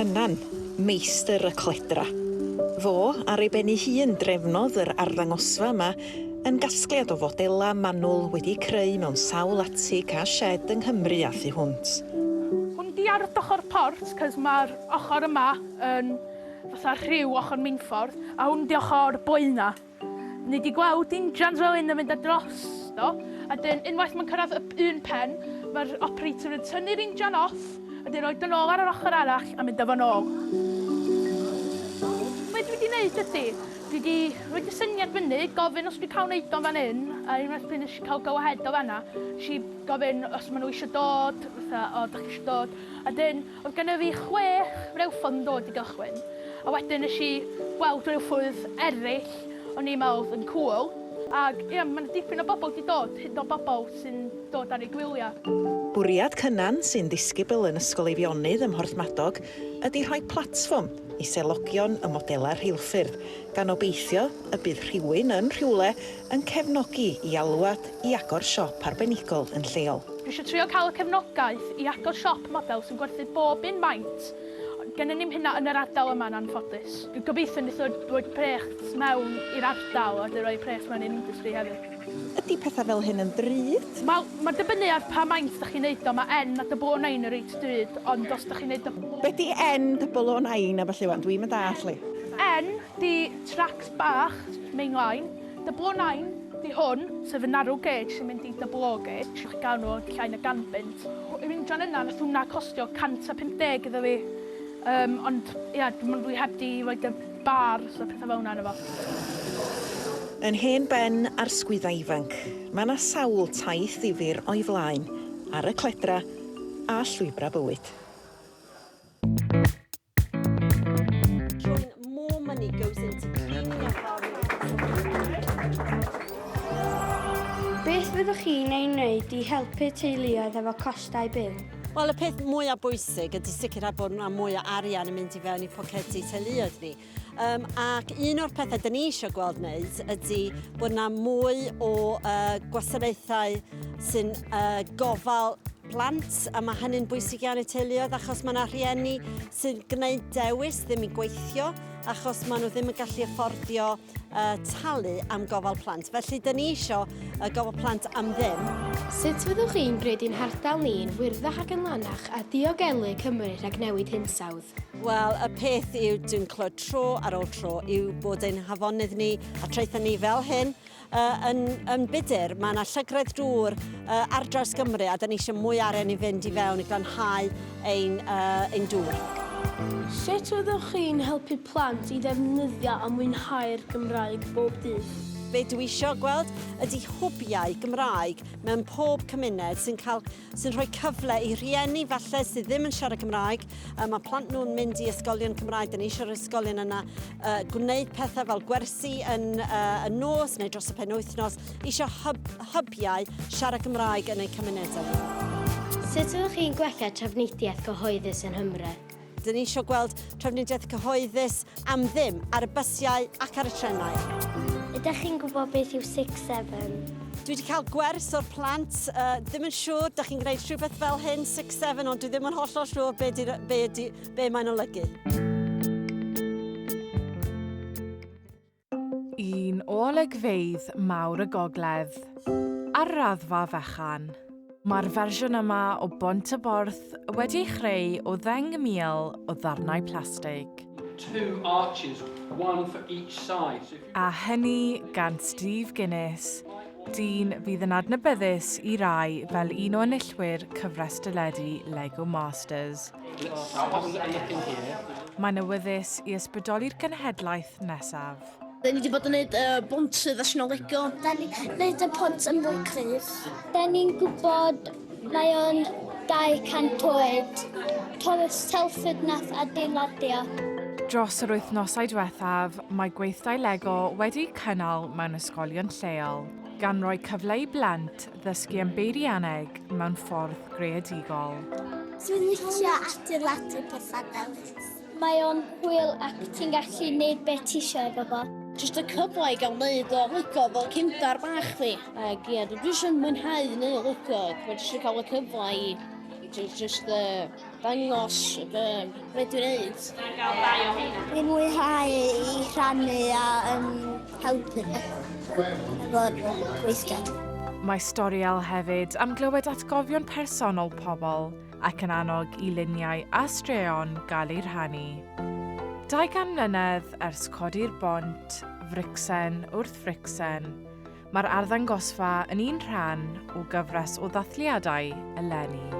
Cynan, meistr y cledra. Fo, ar ei ben ei hun, drefnodd yr arddangosfa yma yn gasgliad o fodelau manwl wedi'u creu mewn sawl atig a shed yng Nghymru a thu hwnt. Hwn 'di ar ochr port 'cos ma'r ochr yma yn fatha rhiw ochr Minffordd a hwn 'di ochr Blaena'. Ni 'di gweld injans fel hyn yn mynd ar dros do a 'dyn unwaith ma'n cyrraedd y un pen ma'r operator yn tynnu'r injan off a 'dyn roid o nôl ar yr ochr arall a mynd â fo nôl. Be dwi 'di neud ydi dwi 'di roid y syniad fyny, gofyn os dwi ca'l neud o'n fan 'yn a unwaith dwi nesh i ca'l go ahead o fanna nesh i gofyn os ma' nhw isio dod fatha o 'dach chi isio dod a 'dyn Oedd genna fi chwech rheilffordd yn dod i gychwyn, a wedyn nes i gweld rheilffyrdd eraill o'n i'n meddwl yn cŵl, ac ia, ma' 'na dipyn o bobl 'di dod, hyd yn oed bobl sy'n dod ar eu gwyliau. Bwriad Cynan, sy'n ddisgybl yn Ysgol Eifionydd ym Mhorthmadog, ydy rhoi platfform i selogion y modelau rheilffyrdd, gan obeithio y bydd rhywun yn rhywle yn cefnogi i alwad i agor siop arbenigol yn lleol. Dwi eisiau trio cael y cefnogaeth i agor siop model sy'n gwerthu bob un maint, ond gennyn ni'm hynna yn yr ardal yma yn anffodus. Dwi'n gobeithio neith o roi pres mewn i'r ardal a wedyn rhoi pres mewn i'r industry hefyd. Ydy pethau fel hyn yn ddrud? Wel, mae'n dibynnu ar pa maint dach chi'n neud o, mae N a double o nine yn reit drud, ond os dach chi'n neud o... Be di N double o nine a ballu wan? Dwi'm yn dallt li. N di tracs bach, main line. Double o nine 'di hwn, sef y narrow gauge sy'n mynd i double O gauge. Chi'n gael nhw llai na ganbunt. Yr injan yna, nath hwnna costio 150 iddo fi. Um, ond ia, dwi, dwi heb di roed y bars a pethau fel hwnna yna fo. Yn hen ben ar sgwydda ifanc, mae 'na sawl taith ddifyr o'i flaen ar y cledra a llwybrau bywyd. More money goes into cleaning up our Beth fyddwch chi'n ei wneud i helpu teuluoedd efo costau byw? Wel, y peth mwyaf bwysig ydy sicrhau bod yna mwy o arian yn mynd i fewn i pocedi teuluoedd ni. Um, ac un o'r pethau dyn ni eisiau gweld wneud ydy bod yna mwy o uh, gwasanaethau sy'n uh, gofal plant, a mae hynny'n bwysig iawn i teuluoedd achos mae yna rhieni sy'n gwneud dewis ddim i gweithio achos maen nhw ddim yn gallu afforddio uh, talu am gofal plant. Felly, dyn ni eisiau uh, gofal plant am ddim. Sut fyddwch chi'n gwneud i'n hardal ni'n wyrddach ac yn lanach a diogelu Cymru rhag newid hinsawdd? Wel, y peth yw, dwi'n clywed tro ar ôl tro, yw bod ein hafonydd ni a traethau ni fel hyn uh, yn, yn budur. Mae yna llygredd dŵr uh, ar draws Gymru a da ni eisiau mwy arian i fynd i fewn i glanhau ein, uh, ein dŵr. Sut fyddwch chi'n helpu plant i ddefnyddio a mwynhau'r Gymraeg bob dydd? Be dwi eisiau gweld ydy hwbiau Gymraeg mewn pob cymuned sy'n cael sy'n rhoi cyfle i rhieni falle sydd ddim yn siarad Cymraeg, uh, mae plant nhw'n mynd i ysgolion Cymraeg, dyn ni eisiau'r ysgolion yna uh, gwneud pethau fel gwersi yn uh, y nos neu dros y penwythnos, eisiau hyb, hybiau siarad Cymraeg yn eu cymunedau nhw. Sut ydych chi'n gwella trafnidiaeth gyhoeddus yn Nghymru? Dyn ni eisiau gweld trafnidiaeth cyhoeddus am ddim ar y bysiau ac ar y trenau. Ydych chi'n gwybod beth yw Six Seven? Dwi wedi cael gwers o'r plant, uh, ddim yn siŵr, da chi'n gwneud rhywbeth fel hyn, six seven, ond dwi ddim yn hollol siŵr be, di, be, di, be mae'n olygu. Un o olygfeydd mawr y gogledd, ar raddfa fechan. Mae'r fersiwn yma o Bont y Borth wedi ei chreu o 10,000 o ddarnau plastig. Two arches, one for each side. So if you... A hynny gan Steve Guinness, dyn fydd yn adnabyddus i rai fel un o enillwyr cyfres deledu Lego Masters. Mae'n awyddus i ysbrydoli'r genhedlaeth nesaf. Da ni wedi bod yn gwneud uh, bontydd a sinol Lego. Da ni'n gwneud y pont yn fwy cryf. Da ni'n gwybod mae o'n 200 oed. Thomas Telford nath adeiladu o. Dros yr wythnosau diwethaf, mae gweithdai Lego wedi cynnal mewn ysgolion lleol, gan roi cyfle i blant ddysgu am beirianneg mewn ffordd greadigol. Dwi'n licio adeiladu pethau Dewis. Mae o'n hwyl ac ti'n gallu neud be ti isio efo fo. Jyst y cyfle i gael neud o Lego fel cefndar bach fi. Ac ie, dwi jyst yn mwynhau neud Lego ac mae jyst yn cael y cyfle i jyst, just, uh, dangos be dwi'n neud. Dwi'n mwynhau i rhannu a um, helpu efo'r gweithgar. Mae Storiel hefyd am glywed atgofion personol pobl ac yn annog i luniau a straeon gael eu rhannu. 200 mlynedd ers codi'r bont, fricsen wrth fricsen, mae'r arddangosfa yn un rhan o gyfres o ddathliadau eleni.